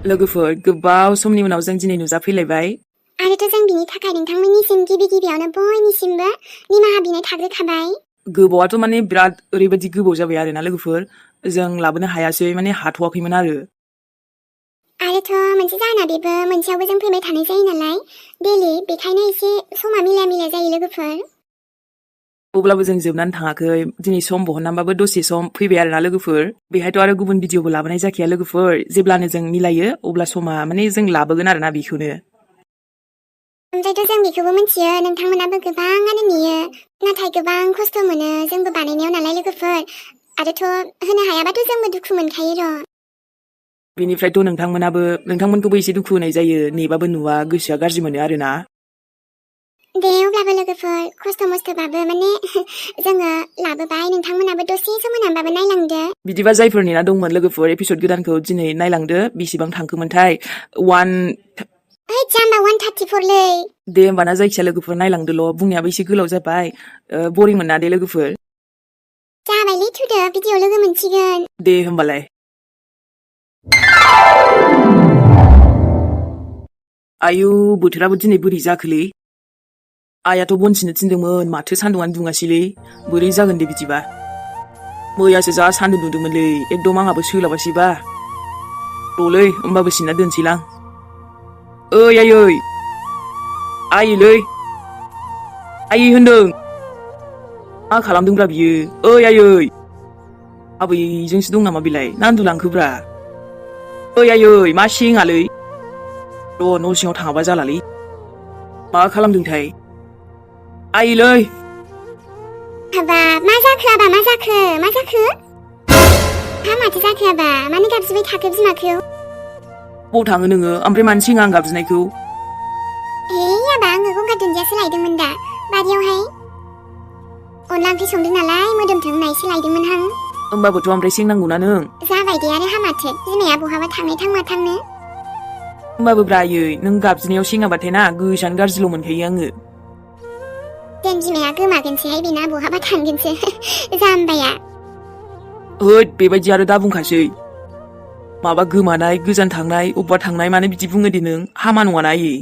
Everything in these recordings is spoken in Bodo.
लोगोफोर गोबाव समनि उनाव जों दिनै नुजाफैलायबाय आरोथ' जों बिनि थाखाय नोंथांमोननिसिम गिबियावनो बयनिसिमबो निमाहा बिनाय थाग्रोखाबाय। गोबावाथ' माने बिराद ओरैबायदि गोबाव जाबाय आरोना लोगोफोर जों लाबोनो हायासै माने हाथ'वाखैमोन आरोथ' मोनसे जाहोना बेबो मोनसेयावबो जों फैबाय थानाय जायो नालाय डेलि बेखायनो एसे समा मिलाया जायो लोगोफोर। अब्लाबो जों जोबनानै थाङाखै दिनै सम बहननानैबाबो दसे सम फैबाय आरोना लोगोफोर बेहायथ' आरो गुबुन भिडिअबो लाबोनाय जाखाया लोगोफोर जेब्लानो जों मिलायो अब्ला समा माने जों लाबोगोन आरोना बेखौनो। ओमफ्रायथ' जों बेखौबो मिथियो नोंथांमोनाबो गोबाङानो नेयो नाथाय गोबां खस्थ' मोनो जोंबो बानायनायाव नालाय लोगोफोर आरोथ' होनो हायाबाथ' जोंबो दुखु मोनखायो र'। बेनिफ्रायथ' नोंथांमोनखौबो एसे दुखु होनाय जायो नेबाबो नुवा गोसोआ गाज्रि मोनो आरोना। दे अब्लाबो लोगोफोर खस्थ' मस्थ'बाबो माने जोङो लाबोबाय नोंथांमोनाबो दसे सम होनानैबाबो नायलांदो। बिदिबा जायफोर नेना दंमोन लोगोफोर एपिसड गोदानखौ दिनै नायलांदो बेसेबां थांखोमोनथाय 134 लै। दे होमबाना जायखिया लोगोफोर नायलांदोल' बुंनायाबो एसे गोलाव जाबाय बरिं मोनना दे लोगोफोर। जाबायलै थुदो भिडिअ लोगो मोनसिगोन। दे होमबालाय। आयु बोथोराबो दिनै बोरै जाखोलै आइयाथ' बनसिनो थिनदोंमोन माथो सान्दुंआनो दुङासैलै बोरै जागोन दे बिदिबा मैयासो जा सान्दुं दुंदोंमोनलै एकदम आंहाबो सोलाबासैबा र'लै होमबाबो सिनना दोनसैलां। ओइ आइयै आइयै होनदों मा खालामदोंब्रा बियो ओइ आइयै आबैजोंसो दं नामा बेलाय ना उन्दुलांखोब्रा ओइ आइयै मा सेङालै र' न' सिङाव थाङाबा जालालै मा खालामदोंथाय आइलै आबा मा जाखो हा माथो जाखो आबा मानो गाबज्रिबाय थाखो बिमाखौ बबाव थाङो नोङो ओमफ्राय मानो सेङा आं गाबज्रिनायखौ आबा आङो गंगार दुन्दियासो लायदोंमोन दा बारियावहाय अनला ओंख्रि संदों नालाय मोदोमथों होननायसो लायदोंमोन आं। होमबाबोथ' ओमफ्राय सेंनांगौना नों जाबाय दे आरो हामाथो बिमाया बहाबा थांनाय माथांनो होमबाबो ब्रायै नों गाबज्रिनायाव सेङाबाथाय ना गोसोआनो गाज्रिल' मोनखायो आङो। जों बिमाया गोमागोनसैहाय बेना बहाबा थांगोनसो जाम्बाया। होद बेबायदि आरो दा बुंखासै माबा गोमानाय गोजान थांनाय अबेबा थांनाय मानो बिदि बुङो दे नों हामा नङाना आयै।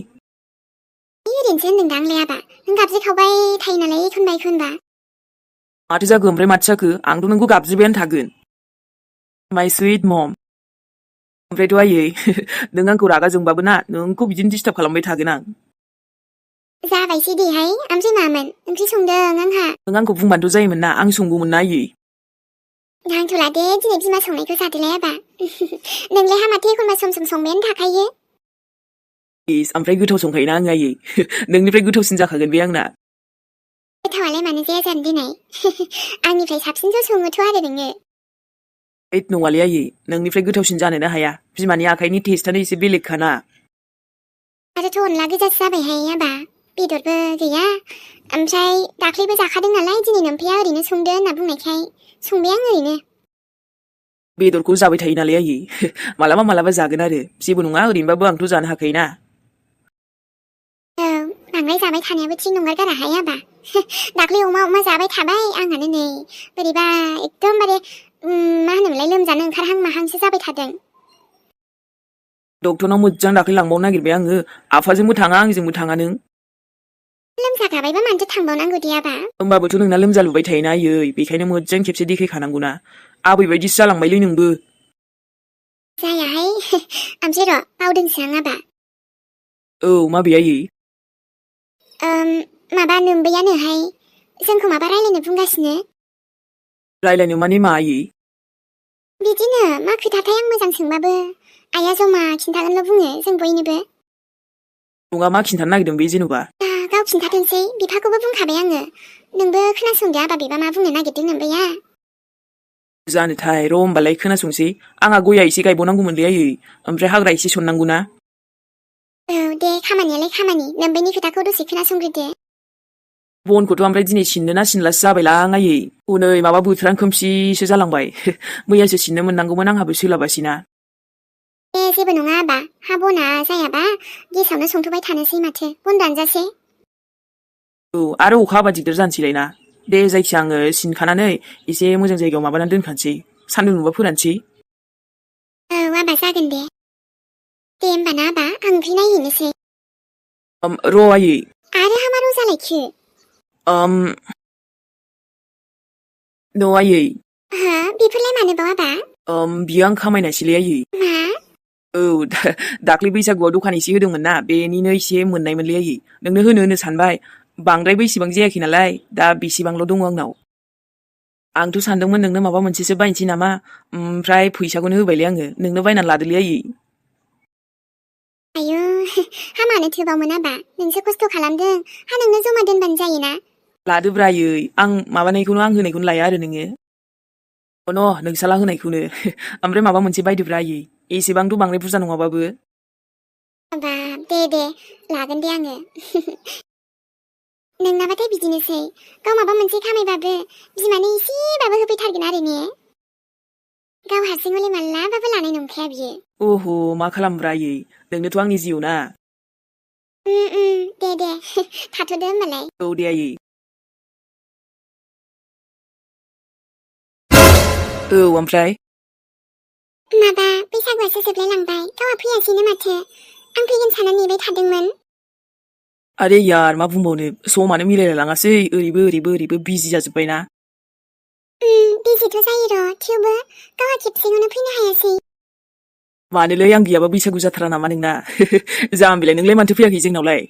ओरैनोसो होनदोंदां आबा नों गाबज्रिखावबाय थायो नालाय एखनबा माथो जाखो ओमफ्राय माथो जाखो आंथ' नोंखौ गाबज्रिबायानो थागोन माय सुइट मम। ओमफ्रायथ' आयै नों आंखौ रागा जोंबाबो ना नोंखौ बिदिनो डिस्टार्ब खालामबाय थागोन आं। जाबायसै देहाय ओमफ्राय मामोन ओंख्रि संदों आंहा। नों आंखौ बुंबानोथ' जायोमोन ना आं संगौमोन ना आयै। नांथ'ला दे दिनै बिमा संनायखौ जादोलाय आबा नोंलाय हामाथो एखनबा सम संबायानो थाखायो। ओमफ्राय गोथाव संखायोना आं आयै नोंनिफ्राय गोथावसिन जाखागोन बे आंना। गोथावालाय मानो जाया जानो दिनै आंनिफ्राय साबसिनसो सङोथ' आरो नोङो। ओइद नङालै आयै नोंनिफ्राय गोथावसिन जानोनो हाया बिमानि आखाइनि टेस्टानो एसे बेलेगखाना। आरोथ' अनला गोजासो जाबायहाय आबा बेदरबो गैया ओमफ्राय दाख्लैबो जाखादों नालाय दिनै नोमफैया ओरैनो संदो होनना बुंनायखाय संबाय आं ओरैनो। बेदरखौ जाबाय थायो नालाय आयै मालाबा जागोन आरो जेबो नङा ओरैनोबाबो आंथ' जानो हाखायोना। औ बांद्राय जाबाय थानायाबो थिग नंगारगाराहाय आबा दाख्लै अमा जाबाय थाबाय आंहानो नै बोरैबा एकदमबारे मा होनोमोनलाय लोमजानो ओंखारहां माहांसो जाबाय थादों। डक्टरनाव मोजां दाख्लै लांबावनो नागिरबाय आङो आफाजोंबो थाङा आंजोंबो थाङा नों। लोमजागाबायबा मानोथो थांबावनांगौ दे आबा। होमबाबोथ' नोंना लोमजालुबाय थायोना आयै बेखायनो मोजां खेबसे देखायखानांगौना आबै बायदिसो जालांबायलै नोंबो। जायाहाय ओमफ्राय र' बावदोंसो आं आबा। औ माबे आयै? माबा नोमबैयानोहाय जोंखौ माबा रायलायनो बुंगासिनो। रायलायनो माने मा आयै? बिदिनो मा खोथाथाय आं मोजां सोंबाबो आइया जमा खिन्थागोनल' बुङो जों बयनोबो। नङा मा खिन्थानो नागिरदों बे जेन'बा? गाव खिन्थाथोंसै बिफाखौबो बुंखाबाय आङो नोंबो खोनासंदो आबा बेबा मा बुंनो नागिरदों नोमबैया। जानोथाय र' होमबालाय खोनासंसै आंहा गया एसे गायबावनांगौमोनलै आयै ओमफ्राय हाग्रा एसे सननांगौ ना। औ दे खामानियालाय खामानि नोमबैनि खोथाखौ दसे खोनासंग्रोदो। बनखौथ' ओमफ्राय दिनै सिननो ना सिनलासो जाबायलां आयै हनै माबा बोथोरानो खोमसिसो जालांबाय मैयासो सिननो मोननांगौमोन आंहाबो सोलाबासैना। जेबो नङा आबा हा बना जायाबा गेसावनो संथ'बाय थानोसै माथो बन रानजासे। औ आरो अखा हाबा दिगदार जानोसैलाय ना। दे जायखिया आङो सिनखानानै एसे मोजां जायगायाव माबानानै दोनखानोसै सान्दुं दुंबा फोरानसै। औ आबा जागोन दे। दे होमबा ना आबा आं ओंख्रि नायहैनोसै र' आयै आरो हामा र' जालायखो न' आयै हा बेफोरलाय मानोबाव आबा बियो आं खामायनायसैलै आयै मा औ दाख्लै बैसागुआव दखान एसे होदोंमोन ना बेनिनो एसे मोननायमोनलै आयै नोंनो होनो सानबाय बांद्रायबो इसेबां जायाखै नालाय दा बेसेबांल' दङ आंनाव आंथ' सानदोंमोन नोंनो माबा मोनसेसो बायनोसै नामा ओमफ्राय फैसाखौनो होबायलै आङो नोंनो बायनानै लादोलै आयै आयौ हामानो थोबावमोन आबा नोंसो खस्थ' खालामदों हा नोंनो जमा दोनबानो जायोना लादोब्रा आयै आं माबानायखौनो आं होनायखौनो लाया आरो नोङो नोंसाला होनायखौनो ओमफ्राय माबा मोनसे बायदोब्रा आयै एसेबांथ' बांद्राय बुरजा नङाबाबो आबा दे लागोन दे आङो नोंनाबाथाय बिदिनोसै गाव माबा मोनसे खामायबाबो बिमानो एसेबाबो होफैथारगोन आरो ने गाव हारसिं हले मालाबाबो लानाय नंखाया बियो अह मा खालामब्रा आयै नोंनोथ' आंनि जिउ ना दे थाथ'दो होमबालाय औ दे आयै औ ओमफ्राय माबा बैसागुआसो जोबलायलांबाय गावहा फैयासैनो माथो आं फैगोन सानना नेबाय थादोंमोन आरे यार मा बुंबावनो समानो मिलायलायलाङासै ओरैबो बिजि जाजोब्बायना बिजिथ' जायो र' थेवबो गावहा खेबसेखौनो फैनो हायासै मानोलै आं गैयाबा बैसागु जाथारा नामा नोंना जाम्बिलाय नोंलाय मानोथो फैयाखै जोंनावलाय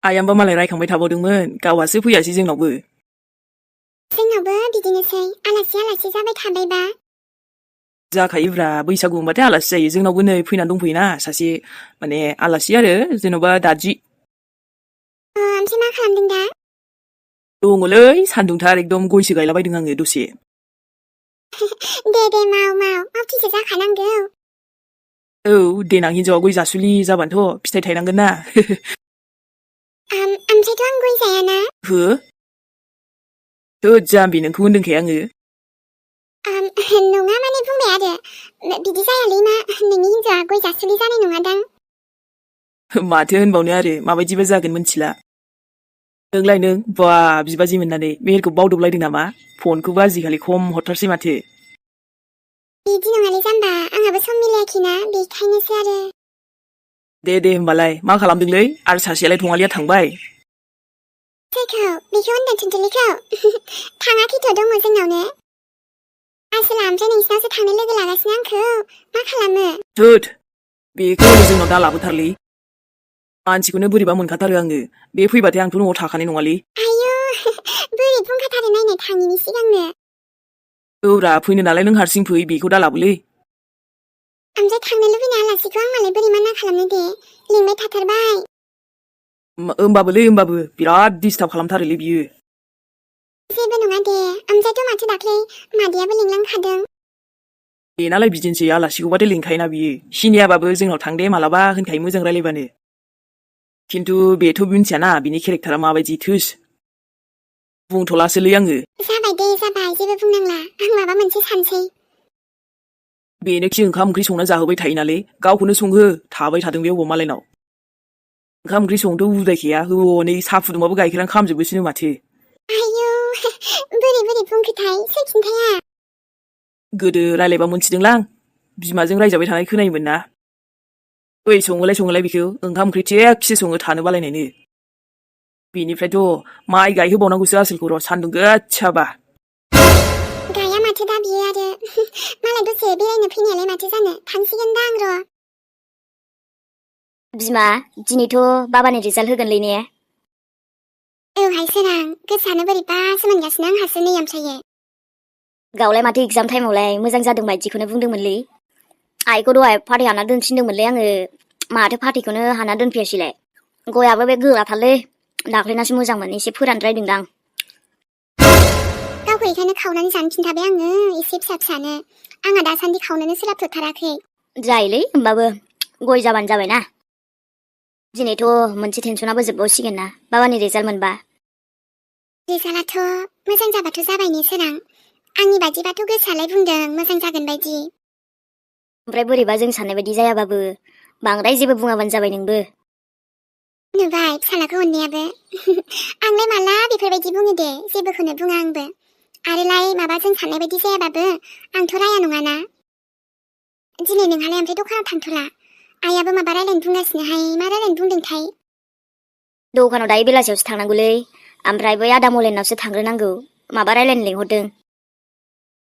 आयामबा मालाय रायखांबाय थाबावदोंमोन गावहासो फैयासै जोंनावबो जोंनावबो बिदिनोसै आलासि जाबाय थाबायबा जाखायोब्रा बैसागु होनबाथाय आलासि जायो जोंनावबो नै फैनानै दंफैयोना सासे माने आलासि आरो जेन'बा दादि ओमफ्राय मा खालामदों दा दङलै सान्दुंथार एकदम गयसो गायलाबायदों आङो दसे दे मावथिसो जाखानांगौ औ देनां हिनजावा गय जासुलि जाबानोथ' फिथाइ थायनांगोन ना ओमफ्रायथ' आं गय जायाना हो थोद जाम्बि नोंखौ होनदोंखाय आङो नङा माने बुंबाय आरो बिदि जायालै मा नोंनि हिनजावा गय जासुलि जानाय नङादां माथो होनबावनो आरो माबायदिबा जागोन मिथिला नोंलाय नों बा बिबाजै मोननानै मेहेरखौ बावदबलायदों नामा फनखौबो आजिखालि खम हरथारसै माथो बिदि नङालै जाम्बा आंहाबो सम मिलायाखैना बेखायनोसै आरो दे होमबालाय मा खालामदोंलै आरो सासेयालाय थङालिया थांबाय सोरखौ बेखौ होनदों थुनथुलिखौ थाङाखैथ' दङ जोंनावनो आसोला ओमफ्राय नोंसिनावसो थांनो लोगो लागासिनो आंखौ मा खालामो थोद बेखौ जोंनाव दा लाबोथारलै मानसिखौनो बोरैबा मोनखाथारो आङो बे फैबाथाय आंथ' न'आव थाखानाय नङालै आयौ बोरै बुंखाथारो नायनाय थाङिनि सिगांनो औब्रा फैनो नालाय नों हारसिं फै बेखौ दा लाबोलै ओमफ्राय थांनो लुबैनाय आलासिखौ आं मालाय बोरै माना खालामनो दे लिंबाय थाथारबाय होमबाबो बिराद दिस्टार्ब खालामथारोलै बियो जेबो नङा दे ओमफ्रायथ' माथो दाख्लै मादैयाबो लिंलांखादों बेनालाय बिदिनोसै आलासिखौबाथाय लिंखायोना बियो सिनियाबाबो जोंनाव थांदे मालाबा होनखायो मोजां रायलायबानो खिन्थु बेथ' मिथियाना बिनि केरेक्टारा माबायदि थोस बुंथ'लासोलै आङो जाबाय जेबो बुंनांला आं माबा मोनसे सानसै बेनोखि ओंखाम ओंख्रि संना जाहोबाय थायोनालै गावखौनो संहो थाबाय थादों बे अबाव मालायनाव ओंखाम ओंख्रि संथ' उदायखाया हनै साहा फुदुंबाबो गाइखेरानो खामजोबोसैनो माथो आयौ बोरै बुंखोथाय सोर खिन्थाया गोदो रायलायबा मोनथिदोंलां बिमाजों रायजाबाय थानाय खोनायोमोन ना ओइ सङोलाय बेखौ ओंखाम ओंख्रि थिगसे सङो थानो बालायनायनो बेनिफ्रायथ' माइ गायहोबावनांगौसो आसोलखौ र' सान्दुं गोसाबा गाया माथो दा बियो आरो मालाय दसे बेरायनो फैनायालाय माथो जानो थांसिगोन दा आं र' बिमा दिनैथ' बाबानि रिजाल्ट होगोनलै ने औहाय सोरां गोसोआनो बोरैबासो मोनगासिनो आंहासो नै ओमफ्रायो गावलाय माथो एगजाम टाइमावलाय मोजां जादों बायदिखौनो बुंदोंमोनलै आइखौ दहाय फाथै हाना दोनथिनदोंमोनलै आङो माथो फाथैखौनो हाना दोनफैयासैलाय गयाबो बे गोराथारलै दाख्लैनासो मोजांमोन एसे फोरानद्रायदोंदां गावखौ बेखायनो खावनानै जानो खिन्थाबाय आङो एसे फिसानो आंहा दासान्दि खावनोनो सोलाबथ'थाराखै जायोलै होमबाबो गय जाबानो जाबायना दिनैथ' मोनसे टेनसनाबो जोबबावसिगोन ना बाबानि रिजाल्ट मोनबा रिजाल्टआथ' मोजां जाबाथ' जाबाय ने सोरां आंनि बादिबाथ' गोसोआलाय बुंदों मोजां जागोन बायदि ओमफ्राय बोरैबा जों साननाय बायदि जायाबाबो बांद्राय जेबो बुङाबानो जाबाय नोंबो नुबाय फिसालाखौ अननायाबो आंलाय माला बेफोरबायदि बुङो दे जेबोखौनो बुङा आंबो आरोलाय माबा जों साननाय बायदि जायाबाबो आंथ' राया नङाना दिनै नोंहालाय ओमफ्राय दखानाव थांथ'ला आइयाबो माबा रायलायनो बुंगासिनोहाय मा रायलायनो बुंदोंथाय दखानाव दायो बेलासियावसो थांनांगौलै ओमफ्राय बै आदा मलेनावसो थांग्रोनांगौ माबा रायलायनो लिंहरदों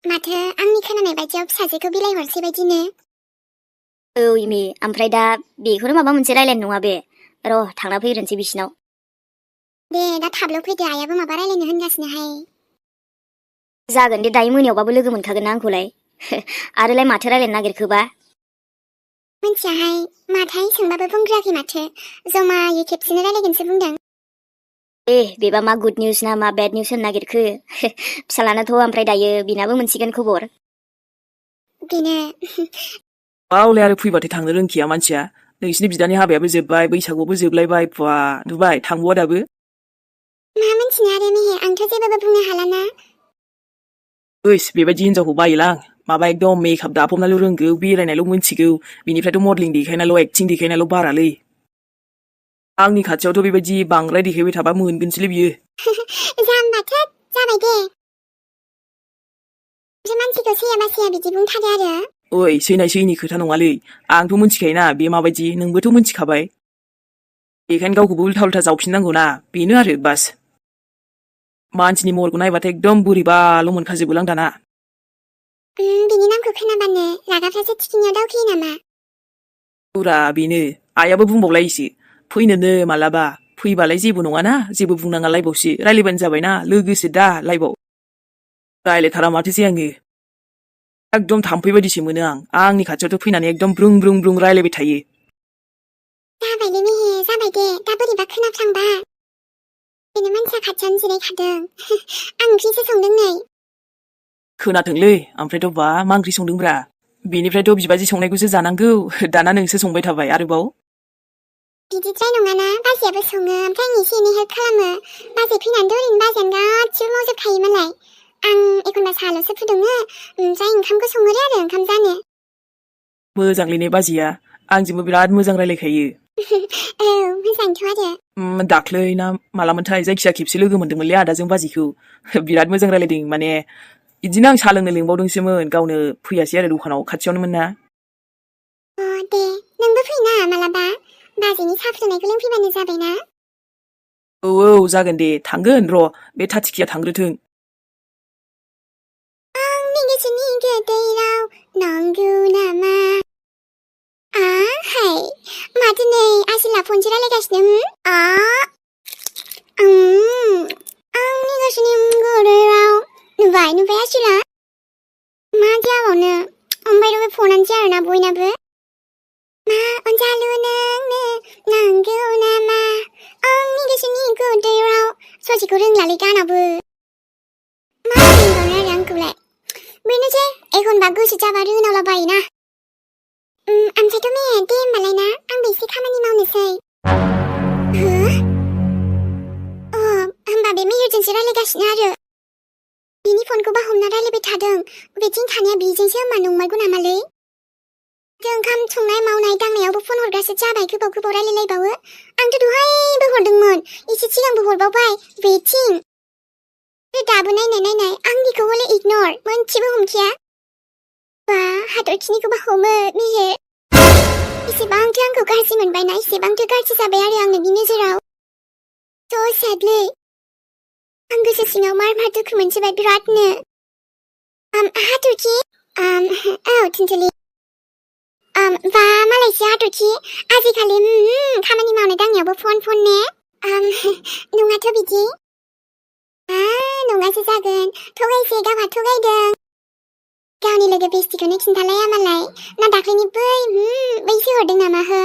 माथो आंनि खोनानाय बायदियाव फिसाजोखौ बिलाइहरसै बायदिनो औ इमि ओमफ्राय दा बेखौनो माबा मोनसे रायलायनो नङा बे र' थांना फैग्रोनोसै बिसिनाव दे दा थाबल' फैदो आइयाबो माबा रायलायनो होनगासिनोहाय जागोन दे दायो मोनायावबाबो लोगो मोनखागोन ना आंखौलाय आरोलाय माथो रायलायनो नागिरखोबा मिन्थियाहाय माथाय सोंबाबो बुंग्रायाखै माथो जमायै खेबसेनो रायलायगोनसो बुंदों बेबा मा गुड निउस ना मा बेड निउस होननो नागिरखो फिसालानाथ' ओमफ्राय दायो बिनाबो मोनसिगोन खबर बेनो बावलाय आरो फैबाथाय थांनो रोंखिया मानसिया नोंसिनि बिदानि हाबायाबो जोब्बाय बैसागुआवबो जोबलायबाय फुवा नुबाय थांबावा दाबो मा मिन्थिनो आरो मेहे आंथ' जेबोबो बुंनो हालाना ओइस बेबायदि हिनजावखौ बायोलां माबा एकदम मेकआप दाफबनाल' रोंगौ बेरायनायल' मिन्थिगौ बिनिफ्रायथ' मडेलिं देखायनाल' एक्टिं देखायनाल' बारालै आंनि खाथियावथ' बेबायदि बांद्राय देखायबाय थाबा मोनगोनसैलै बियो जाम्बाथो जाबाय दे मानसिखौ सैयाबा सैया बिदि बुंथारो आरो ओइ सैनाय सैयिनि खोथा नङालै आंथ' मिन्थिखायोना बे माबायदि नोंबोथ' मिन्थिखाबाय बेखायनो गावखौबो उल्था उल्था जावफिननांगौ ना बेनो आरो बास मानसिनि महरखौ नायबाथाय एकदम बोरैबाल' मोनखाजोबोलां दाना बिनि नामखौ खोनाबानो रागाफ्रासो थिखिनियाव दावखोयो नामा फुरा बेनो आइयाबो बुंबावलायोसो फैनोनो मालाबा फैबालाय जेबो नङाना जेबो बुंनाङा लायबावसो रायलायबानो जाबायना लोगोसो दा लायबाव रायलायथारा माथोसै आङो एकदम थाम्फै बायदिसो मोनो आंनि खाथियावथ' फैनानै एकदम ब्रुं ब्रुं ब्रुं रायलायबाय थायो जाबायलै मेहे जाबाय दे दा बोरैबा खोनाफ्लांबा बेनो मानसिया खाथियावनो जिरायखादों आं ओंख्रिसो संदों नै खोनाथोंलै ओमफ्रायथ' बा मा ओंख्रि संदोंब्रा बेनिफ्रायथ' बिबाजै संनायखौसो जानांगौ दाना नोंसो संबाय थाबाय आरोबाव बिदिद्राय नङाना बाजैयाबो सङो ओमफ्राय आं एसे एनै हेल्प खालामो बाजै फैनानैथ' ओरैनो बाजैयानो गासिबो मावजोबखायो मालाय आं एखनबा साहाल'सो फुदुङो ओमफ्राय ओंखामखौ सङो आरो ओंखाम जानो मोजांलै ने बाजैया आंजोंबो बिराद मोजां रायलायखायो औ मोजांथ' आरो दाख्लै ना मालामोनथाय जायखिया खेबसे लोगो मोनदोंमोनलै आदाजों बाजैखौ बिराद मोजां रायलायदों माने इदिनो आं साहा लोंनो लिंबावदोंसोमोन गावनो फैयासै आरो दखानाव खाथियावनोमोन ना दे नोंबो फैना मालाबा बाजैनि साहा फुदुंनायखौ लोंफैबानो जाबायना औ जागोन दे थांगोन र' बे थाथिखिया थांग्रोथों आंनि गोसोनि गोदै राव नंगौ नामा हाय माथो नै आसोला फनसो रायलायगासिनो आंनि गोसोनि गोदै राव नुबाय आसोला मा जाबावनो ओमफ्राय बे फनानोसै आरोना बयनाबो मा अनजालु नोंनो नांगौ नामा आंनि गोसोनि गोदै राव ससेखौ रोंलालै गानाबो मा होनबावनो आरो आंखौलाय बेनोसै एखनबा गोसो जाबा रोनावला बायोना ओमफ्रायथ' मे दे होमबालाय ना आंबो एसे खामानि मावनोसै होमबा बे मेहेरजोंसो रायलायगासिनो आरो बिनि फनखौबा हमना रायलायबाय थादों बेथिं थानाया बिजोंसो होमबा नंमारगौ नामालै ओंखाम संनाय मावनाय दांनायावबो फन हरगासो जाबाय गोबाव गोबाव रायलायलायबावो आंथ' दहायबो हरदोंमोन एसे सिगांबो हरबावबाय बेथिं दाबो नायनाय आंनिखौ हले इगनर मोनसेबो हमखाया बा हाथरखिनिखौबा हमो मेहेर एसेबांथो आंखौ गाज्रि मोनबायना एसेबांथो गाज्रि जाबाय आरो आङो बिनि नोजोराव स' सेडलै आं गोसो सिङाव मार दुखु मोनसोबाय बिरादनो हाथरखि औ थिनथलि बा मालायसो हाथरखि आजिखालि खामानि मावनाय दांनायावबो फन ने नङाथ' बिदि नङासो जागोन थगायसै गावहा थगायदों गावनि लोगो बेस्टिखौनो खिन्थालाया मालाय ना दाख्लैनि बैसो हरदों नामा हो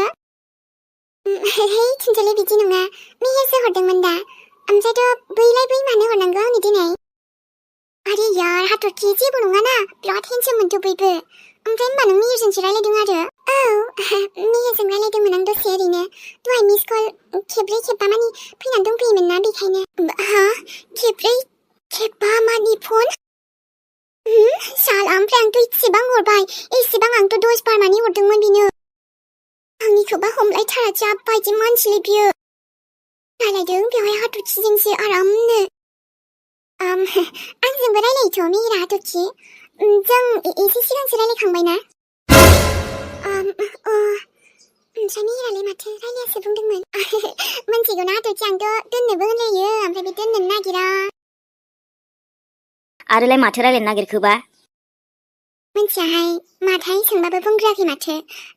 है थिनथलि बिदि नङा मेहेरसो हरदोंमोन दा ओमफ्रायथ' बैलाय बै मानो हरनांगौ आंनि दिनै आरे यार हाथरखि जेबो नङाना बिराद हेन्डसाममोनथ' बैबो ओमफ्राय होमबा नों मेहेरजोंसो रायलायदों आरो औ मेहेरजों रायलायदोंमोन आं दसे ओरैनो दहाय मिस कल खेब्रै खेबबा मानि फैनानै दंफैयोमोन ना बेखायनो खेब्रै खेबबा मानि फन साला ओमफ्राय आंथ' इसेबां हरबाय एसेबां आंथ' 10 बार मानि हरदोंमोन बिनो आंनिखौबा हमलायथारा जाबायदि मानसिलै बियो रायलायदों बेवहाय हाथरखिजोंसो आरामनो आंजोंबो रायलायोथ' मेहेरा हाथरखि जों एसे सिगांसो रायलायखांबायना ओमफ्राय मिहिरालाय माथो रायलायासो बुंदोंमोन मोनथिगौना आदरथि आंथ' दोननोबो होनलायो ओमफ्राय बे दोननोनो नागिरा आरोलाय माथो रायलायनो नागिरखोबा मोनथियाहाय माथाय सोंबाबो बुंग्रायाखै माथो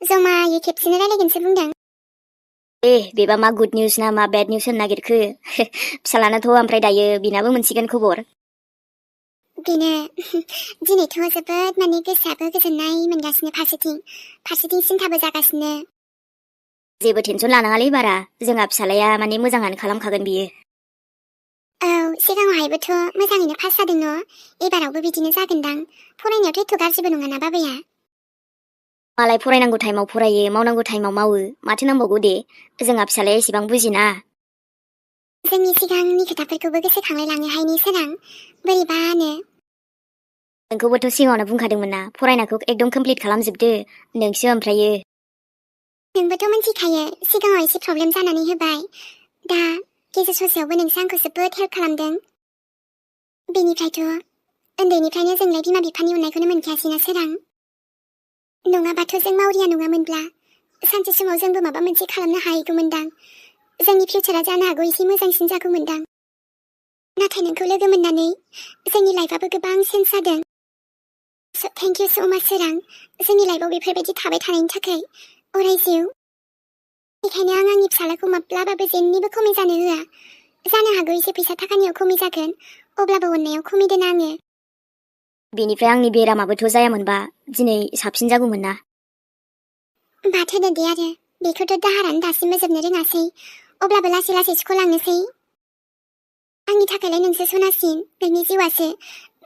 जमायै खेबसेनो रायलायगोनसो बुंदों बेबा मा गुड निउस ना मा बेड निउस होननो नागिरखो फिसालानाथ' ओमफ्राय दायो बिनाबो मोनसिगोन खबर बेनो दिनैथ' जोबोद माने गोसोआबो गोजोननाय मोनगासिनो फारसेथिं सिन्थाबो जागासिनो जेबो टेनसन लानाङालै बारा जोंहा फिसालाया माने मोजाङानो खालामखागोन बियो औ सिगाङावहायबोथ' मोजाङैनो पास जादों न' एबारावबो बिदिनो जागोनदां फरायनायावथ' एथ' गाज्रिबो नङाना बाबाया मालाय फरायनांगौ टाइमाव फरायो मावनांगौ टाइमाव मावो माथो नांबावगौ दे जोंहा फिसालाया एसेबां बुजिना जोंनि सिगांनि खोथाफोरखौबो गोसोखांलायलाङोहाय ने सोरां बोरैबानो नोंखौबोथ' सिगाङावनो बुंखादोंमोन ना फरायनायखौ एकदम कमप्लिट खालामजोबदो नोंसो ओमफ्रायो नोंबोथ' मिथिखायो सिगाङाव एसे प्रब्लेम जानानै होबाय दा गेजेर ससेयावबो नोंसो आंखौ जोबोद हेल्प खालामदों बेनिफ्रायथ' उन्दैनिफ्रायनो जोंलाय बिमा बिफानि अननायखौनो मोनखायासैना सोरां नङाबाथ' जों मावरिया नङामोनब्ला सानसे समाव जोंबो माबा मोनसे खालामनो हाहैगौमोनदां जोंनि फिउचारा जानो हागौ एसे मोजांसिन जागौमोनदां नाथाय नोंखौ लोगो मोननानै जोंनि लाइफआबो गोबां चेन्ज जादों थेंक इउ स' माच सोरां जोंनि लाइफआव बेफोरबायदि थाबाय थानायनि थाखाय अराय जिउ बेखायनो आं आंनि फिसालाखौ माब्लाबाबो जेनिबो खमि जानो होआ जानो हागौ एसे फैसा थाखानियाव खमि जागोन अब्लाबो अननायाव खमि दोना आङो बेनिफ्राय आंनि बेरामाबोथ' जायामोनबा दिनै साबसिन जागौमोन ना बाथो दे आरो बेखौथ' दाहारानो दासिमबो जोबनो रोङासै अब्लाबो लासै लासै सुख'लांनोसै आंनि थाखायलाय नोंसो सनासिन नोंनि जिउआसो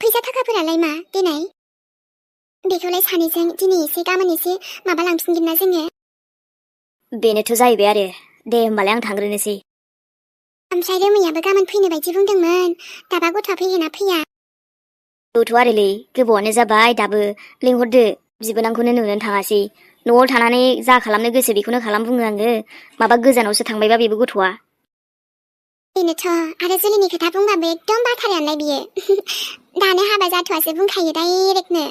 फैसा थाखाफोरालाय मा देनाय बेखौलाय सानैजों दिनै एसे गाबोन एसे माबा लांफिनगोन ना जोङो बेनोथ' जाहैबाय आरो दे होमबालाय आं थांग्रोनोसै ओमफ्राय रोमैयाबो गाबोन फैनो बायदि बुंदोंमोन दाबा गथ'आ फैगोन ना फैया औथ' आरोलै गोबावानो जाबाय दाबो लिंहरदो बिबोनांखौनो नुनो थाङासै न'आव थानानै जा खालामनो गोसो बेखौनो खालाम बुङो आङो माबा गोजानावसो थांबायबा बेबो गथ'आ बेनोथ' आरो जुलिनि खोथा बुंबाबो एकदम बाथारायानोलाय बियो दानो हाबा जाथ'वासो बुंखायो डाइरेक्टनो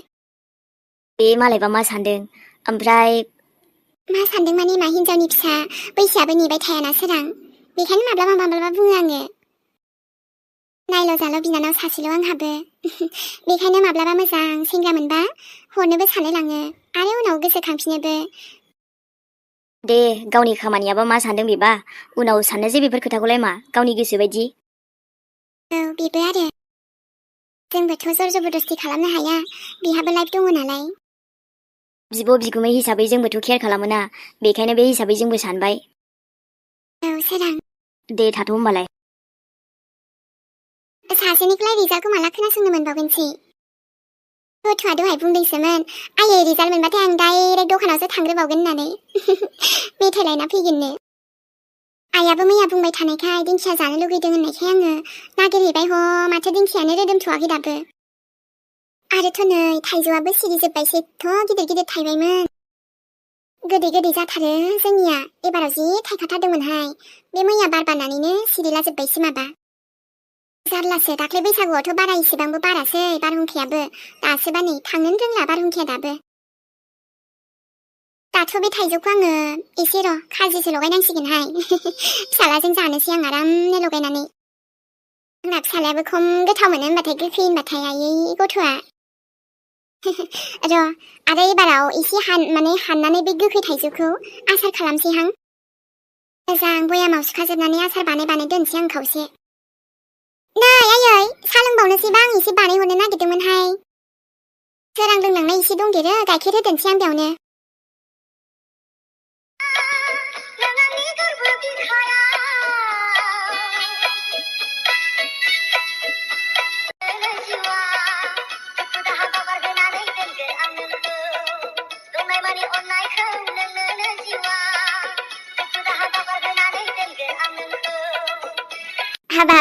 बे मालायबा मा सानदों ओमफ्राय मा सानदों माने मा हिन्जावनि फिसा बैसोआबो नेबाय थायाना सोरां बेखायनो माब्लाबा बुङो आङो नायल' जाल' बिनानाव सासेल' आंहाबो बेखायनो माब्लाबा मोजां सेंग्रा मोनबा हरनोबो सानलायलाङो आरो उनाव गोसोखांफिनोबो दे गावनि खामानियाबा मा सानदों बेबा उनाव साननोसै बेफोर खोथाखौलाय मा गावनि गोसो बायदि औ बेबो आरो जोंबोथ' जर जबरदस्ति खालामनो हाया बिहाबो लाइफ दङ नालाय बिब' बिगुमै हिसाबै जोंबोथ' केयार खालामोना बेखायनो बे हिसाबै जोंबो सानबाय औ सोरां दे थाथ' होमबालाय सासेनिखौलाय रिजाल्टखौ माला खोनासंनो मोनबावगोनसै गथ'आ दहाय बुंदोंसोमोन आयै रिजाल्ट मोनबाथाय आं डाइरेक्ट दखानावसो थांग्रोबावगोन होननानै मेथाइ लायना फैगोननो आइयाबो मैया बुंबाय थानायखाय दिंखिया जानो लुगैदों होननायखाय आङो नागिरहैबाय ह माथो दिंखियानो रोदोमथ'वाखै दाबो आरोथ' नै थाइजौआबो सिरिजोब्बायसो एथ' गिदिर गिदिर थाइबायमोन गोदै गोदै जाथारो जोंनिया एबाराव जि थाइखाथारदोंमोनहाय बे मैया बार बारनानैनो सिरिलाजोब्बायसो माबा जारलासो दाख्लै बैसागुआवथ' बारा इसेबांबो बारासै बारहुंखायाबो दासोबा नै थांनोनो रोंला बारहुंखाया दाबो दाथ' बे थाइजौखौ आङो एसे र' खाजिसो लगायनांसिगोनहाय फिसालाजों जानोसै आं आरामनो लगायनानै आंना फिसालायाबो खम गोथाव मोनो होनबाथाय गोखै होनबाथाय आयै गथ'आ र' आरो एबाराव एसे हाननानै बे गोखै थाइजौखौ आसार खालामसैहां मोजां बयामाव सुखाजोबनानै आसार बानाय दोनसै आं खावसे नै आयै सा लोंबावनोसैबा आं एसे बानायहरनो नागिरदोंमोनहाय सोरां लोंलांनाय एसे दंदेरो गाइखेर होदेरनोसै आं बेयावनो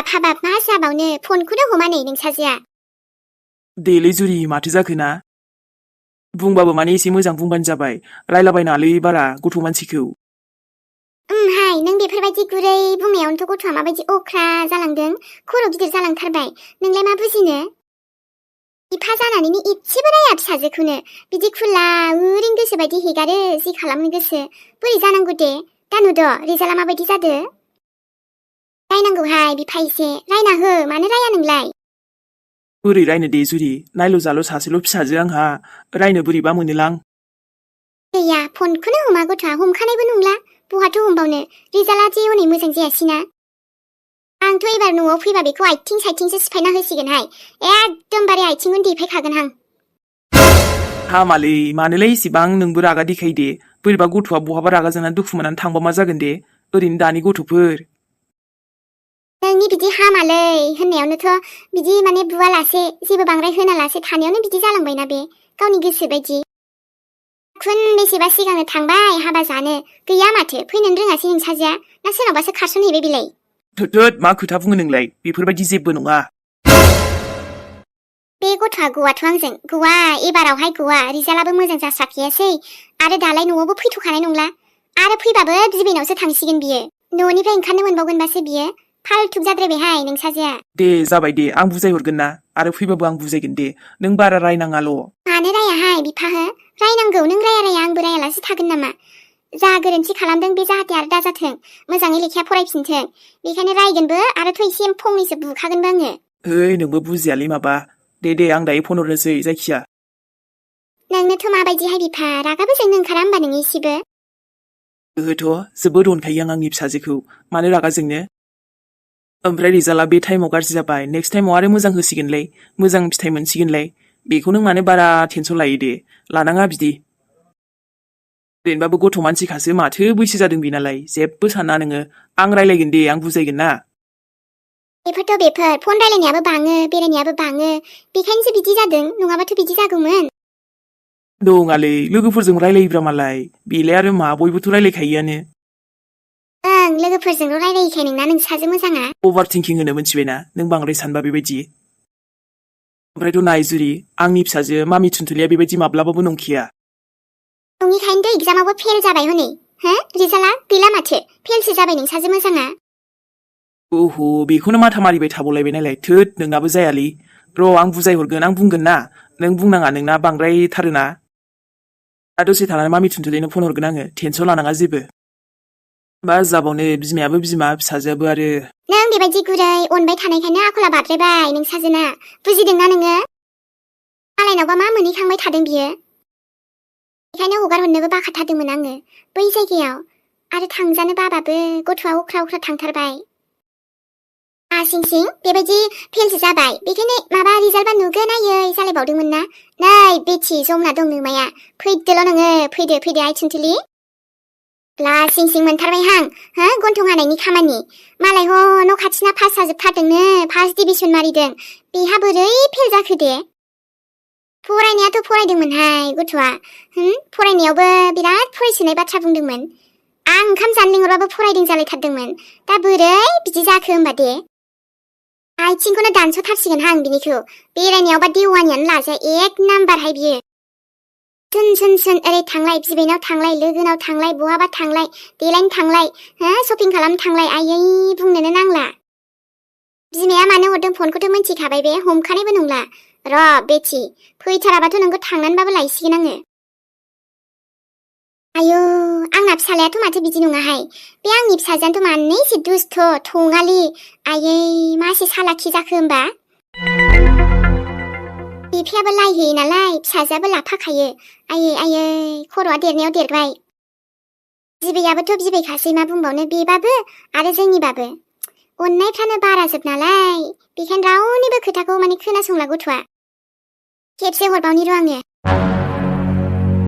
हाबाब मा जाबावनो फनखौनो हमा नै नोंसाजिया देलै जुरि माथो जाखोना बुंबाबो माने एसे मोजां बुंबानो जाबाय रायलाबायनाङालै बारा गथ' मानसिखौ हाय नों बेफोरबायदि गुरै बुंनायावनोथ' गथ'आ माबायदि अख्रा जालांदों खर' गिदिर जालांथारबाय नोंलाय मा बुजिनो बिफा जानानैनो इसेबो राया फिसाजोखौनो बिदि खुला ओरैनो गोसो बायदि हेगारो जि खालामनो गोसो बोरै जानांगौ दे दा नुद' रिजाल्टआ माबायदि जादो रायनांगौहाय बिफा एसे रायना हो मानो राया नोंलाय बोरै रायनो दे जुरि नायल' जाल' सासेल' फिसाजो आंहा रायनो बोरैबा मोनोलां गैया फनखौनो हमा गथ'आ हमखानायबो नंला बहाथो हमबावनो रिजाल्टआ जे हनै मोजां जायासैना आंथ' एबार न'आव फैबा बेखौ आथिं साइथिंसो सिफायना होसिगोनहाय एकदमबारे आथिंखौनो देफायखागोन आं हामालै मानोलाय इसेबां नोंबो रागा देखायो दे बोरैबा गथ'आ बहाबा रागा जोंनानै दुखु मोननानै थांबा मा जागोन दे ओरैनो दानि गथ'फोर नोंनि बिदि हामालै होननायावनोथ' बिदि माने बुवालासे जेबो बांद्राय होनालासे थानायावनो बिदि जालांबायना बे गावनि गोसो बायदि बेसेबा सिगांनो थांबाय हाबा जानो गैया माथो फैनोनो रोङासै नोंसाजोआ ना सोरनावबासो खारसनहैबाय बिलाय थोद मा खोथा बुङो नोंलाय बेफोरबायदि जेबो नङा बे गथ'आ गवाथ' आंजों गवा एबारावहाय गवा रिजाल्टआबो मोजां जास्राखैयासै आरो दालाय न'आवबो फैथ'खानाय नंला आरो फैबाबो बिबैनावसो थांसिगोन बियो न'निफ्राय ओंखारनो मोनबावगोनबासो बियो फालथुब जाद्रायबायहाय नोंसाजोआ दे जाबाय दे आं बुजायहरगोन ना आरो फैबाबो आं बुजायगोन दे नों बारा रायनाङाल' मानो रायाहाय बिफा हो रायनांगौ नों राया आंबो रायालासे थागोन नामा जा गोरोन्थि खालामदों बे जाहाथे आरो दाजाथों मोजाङै लेखाया फरायफिनथों बेखायनो रायगोनबो आरोथ' एसे फंनैसो बुखागोनबो आङो ओइ नोंबो बुजियालै माबा दे आं दायो फन हरनोसै जायखिया नोंनोथ' माबायदिहाय बिफा रागाबो जोंनो ओंखारा होमबा नों एसेबो ओहोथ' जोबोद अनखायो आं आंनि फिसाजोखौ मानो रागा जोंनो ओमफ्राय रिजाल्टआ बे टाइमाव गाज्रि जाबाय नेक्स्ट टाइमाव आरो मोजां होसिगोनलै मोजां फिथाइ मोनसिगोनलै बेखौ नों मानो बारा टेनसन लायो दे लानाङा बिदि ओरैनोबाबो गथ' मानसिखासो माथो बैसो जादों बेनालाय जेबो साना नोङो आं रायलायगोन दे आं बुजायगोन ना बेफोर फन रायलायनायाबो बाङो बेरायनायाबो बाङो बेखायनोसो बिदि जादों नङाबाथ' बिदि जागौमोन नङालै लोगोफोरजों रायलायोब्रा मालाय बेलाय आरो मा बयबोथ' रायलायखायोआनो ओं लोगोफोरजोंल' रायलायैखाय नोंना नोंसाजो मोजाङा अभार थिंकिं होनो मोनथिबायना नों बांद्राय सानबा बेबायदि ओमफ्रायथ' नायजुरि आंनि फिसाजो मामि थुनथुलिया बेबायदि माब्लाबाबो नंखाया नङिखायनोथ' एगजामावबो फेल जाबाय हनै हो रिजाल्टआ गैला माथो फेलसो जाबाय नोंसाजो मोजाङा ओह बेखौनो माथा मारिबाय थाबावलायबाय नालाय थोद नोंनाबो जायालै र' आं बुजायहरगोन आं बुंगोन ना नों बुंनाङा नोंना बांद्रायथारोना दा दसे थानानै मामि थुनथुलिनो फन हरगोन आङो टेनसन लानाङा जेबो मा जाबावनो बिमायाबो बिमा फिसाजोआबो आरो नों बेबायदि गुरै अनबाय थानायखायनो आखला बाद्रायबाय नोंसाजोना बुजिदोंना नोङो मालायनावबा मा मोनहैखांबाय थादों बियो बेखायनो हगार हरनोबो बाखाथारदोंमोन आङो बै जायगायाव आरो थांजानो बाबाबो गथ'आ अख्रा थांथारबाय सिं बेबायदि फेलसो जाबाय बेखायनो माबा रिजाल्टबा नुगोन आयै जालायबावदोंमोन ना नै बेथि जमना दं नोमाया फैदोल' नोङो फैदो आइ थुनथुलि सिं मोनथारबायहां हो गन्थं हानायनि खामानि मालाय न' खाथिना पास जाजोबथारदोंनो फार्स्ट डिभिजन मारिदों बेहा बोरै फेल जाखो दे फरायनायाथ' फरायदोंमोनहाय गथ'आ फरायनायावबो बिराद फरायसोनाय बाथ्रा बुंदोंमोन आं ओंखाम जानो लिंहरबाबो फरायदों जालायथारदोंमोन दा बोरै बिदि जाखो होमबा दे आथिंखौनो दानस'थारसिगोनहां बिनिखौ बेरायनायावबा देवानियानो लाजाया एक नाम्बारहाय बियो सुन ओरै थांलाय बिबैनाव थांलाय लोगोनाव थांलाय बहाबा थांलाय देलायनो थांलाय शपिं खालामनो थांलाय आयै बुंनोनो नांला बिमाया मानो हरदों फनखौथ' मिन्थिखाबाय बे हमखानायबो नंला र' बेथि फैथाराबाथ' नोंखौ थांनानैबाबो लायसिगोन आङो आयौ आंना फिसालायाथ' माथो बिदि नङाहाय बे आंनि फिसाजोआनोथ' मानैसो दुस्थ' थङालि आयै मासे सालाखि जाखो होमबा बिफायाबो लाइ होयो नालाय फिसाजोआबो लाफाखायो आयै खर'आ देरनायाव देरबाय बिबैयाबोथ' बिबैखासै मा बुंबावनो बेबाबो आरो जोंनिबाबो अननायफ्रानो बाराजोब नालाय बेखायनो रावनिबो खोथाखौ माने खोनासंला गथ'आ खेबसे हरबावनि र' आङो